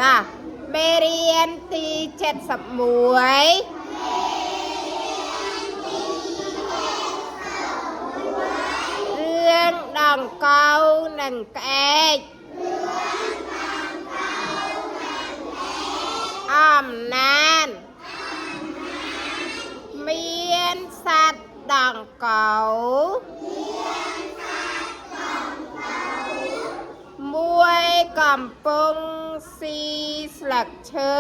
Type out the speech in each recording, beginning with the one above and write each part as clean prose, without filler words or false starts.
តោះមេរៀនទី71រឿងដង្កូវនិងក្អែកអំណានមានសត្វដង្កូវមួយកំពុងស៊ីស្លឹកឈើ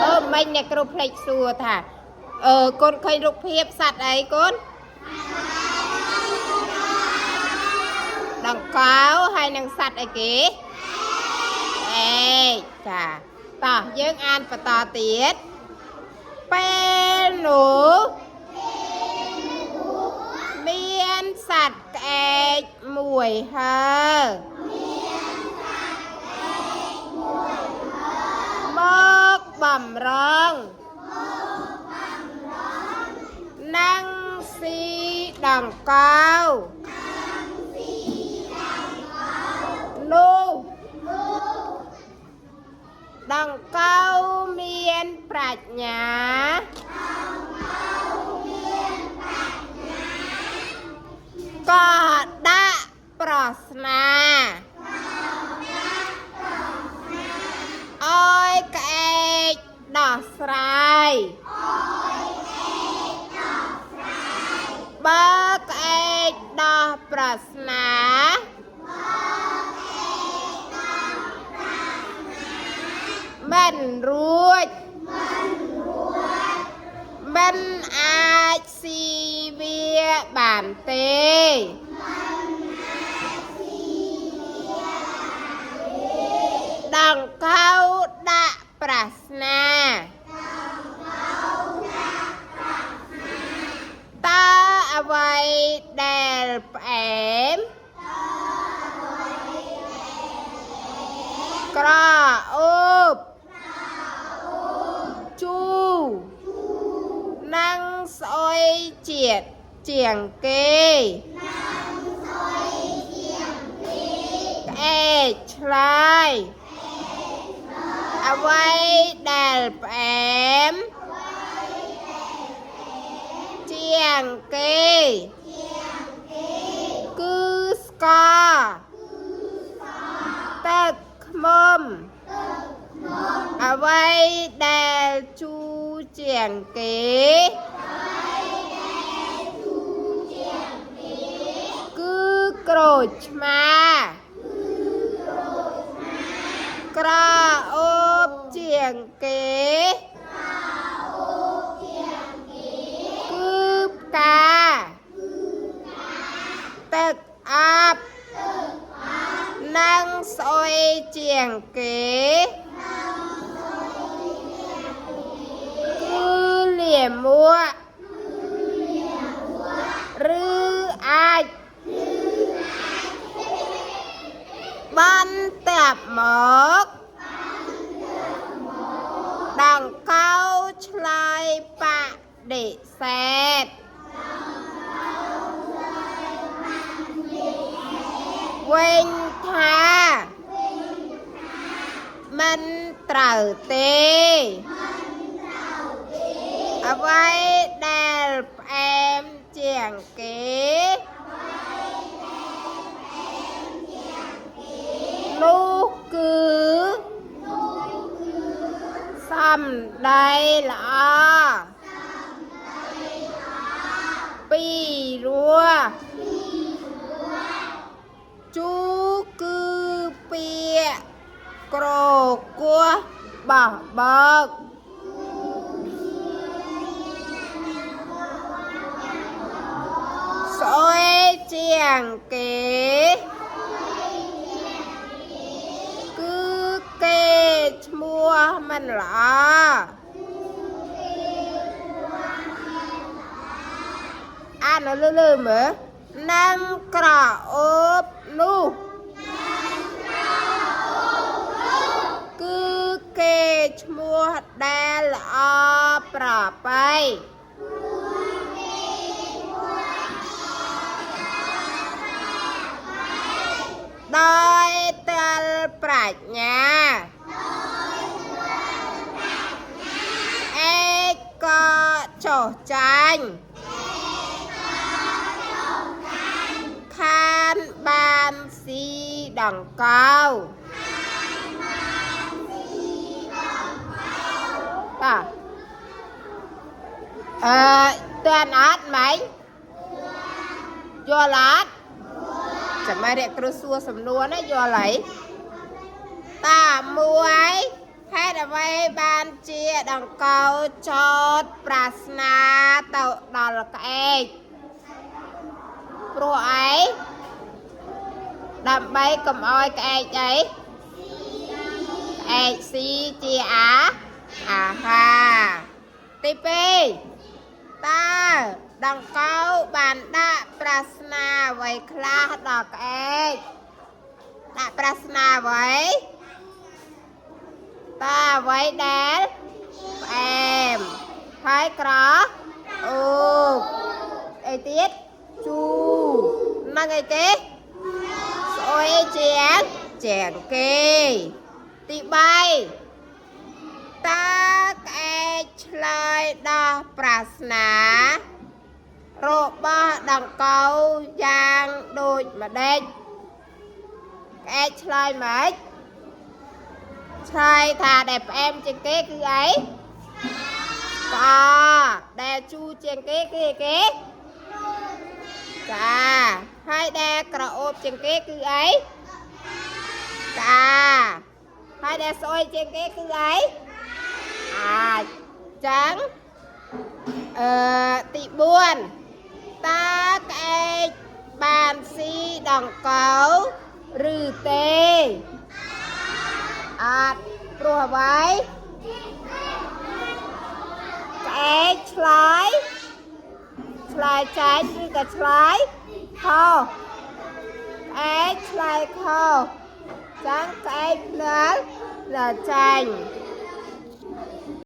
អឺមិញអ្នកគ្រូភ្លេចសួរថាអឺកូនឃើញរូបភាពសត្វអីកូនដង្កោហើយនឹងសត្វអីគេអេចាតោះយើងអានបន្តទៀតពេលនោះមានសត្វក្អែកមួយហើមកបំរងនឹងស៊ីដង្កោនោះដង្កោមានប្រាជ្ញាក៏ដាក់ប្រស្នាឲ្យក្អែកដោះស្រាយបើក្អែកដោះប្រស្នាមិនរួចមិនអាចស៊ីវាបានទេដង្កោដាក់ប្រស្នាតើអ្វីដែលផ្អែមក្រអូបជូរនិងស្អុយជាតិជាងគេក្អែកឆ្លើយអ្វីដែលផ្អែមជាងគេគឺស្ករទឹកឃ្មុំអ្វីដែលជូរជាងគេគឺក្រូចឆ្មាក្រអូបជាងគេគឺផ្កាទឹកអប់និងស្អុយជាងគេគឺលាមកឬអាចបន្ទាប់មកដង្កោឆ្លើយបដិសេធវិញថាមិនត្រូវទេអ្វីដែលផ្អែមជាងគេនោះគឺសំដីល្អពីរោះជូរគឺពាក្យក្រគោះបោះបើកស្អុយជាងគេគឺគេឈ្មោះមិនល្អអានឲ្យលឺៗមើលនឹងក្រអូបនោះគឺគេឈ្មោះដែលល្អប្រពៃ ដោយទិលប្រាជ្ញា អេកក៏ចុះចាញ់ខានបានស៊ីដង្កោតោះអឺតាន់អត់ម៉េចយល់អត់ចាំមើលអ្នកគ្រូសួរសំណួរណាយល់ហើយតាមួយហេតុអ្វីបានជាដង្កោចោតប្រាស្នាទៅដល់ក្អែកព្រោះអីដើម្បីកុំឲ្យក្អែកអីក្អែកស៊ីជាអាអាហារទី2តើដង្កោបានដាក់ប្រាស្នាអ្វីខ្លះដល់ក្អែកដាក់ប្រាស្នាអ្វីតើអ្វីដែលផ្អែមហើយក្រអូបអីទៀតជូរនឹងអីគេស្អុយជាងជាងគេទី3តើក្អែកឆ្លើយដោះប្រាស្នារបស់ដង្កោយ៉ាងដូចម្ដេចក្អែកឆ្លើយម៉េចឆ្លើយថាដែលផ្អែមជាងគេគឺអីក្អដែលជូរជាងគេគឺអីគេចាហើយដែលក្រអូបជាងគេគឺអីចាហើយដែលស្អុយជាងគេគឺអីអាចចឹងអឺទី4តើក្អែកបានស៊ីដង្កោឬទេអត់ព្រោះអ្វីក្អែកឆ្លើយឆ្លើយចាញ់ឬក៏ឆ្លើយខុសក្អែកឆ្លើយខុសចឹងក្អែកភ្លើលភ្លើលចាញ់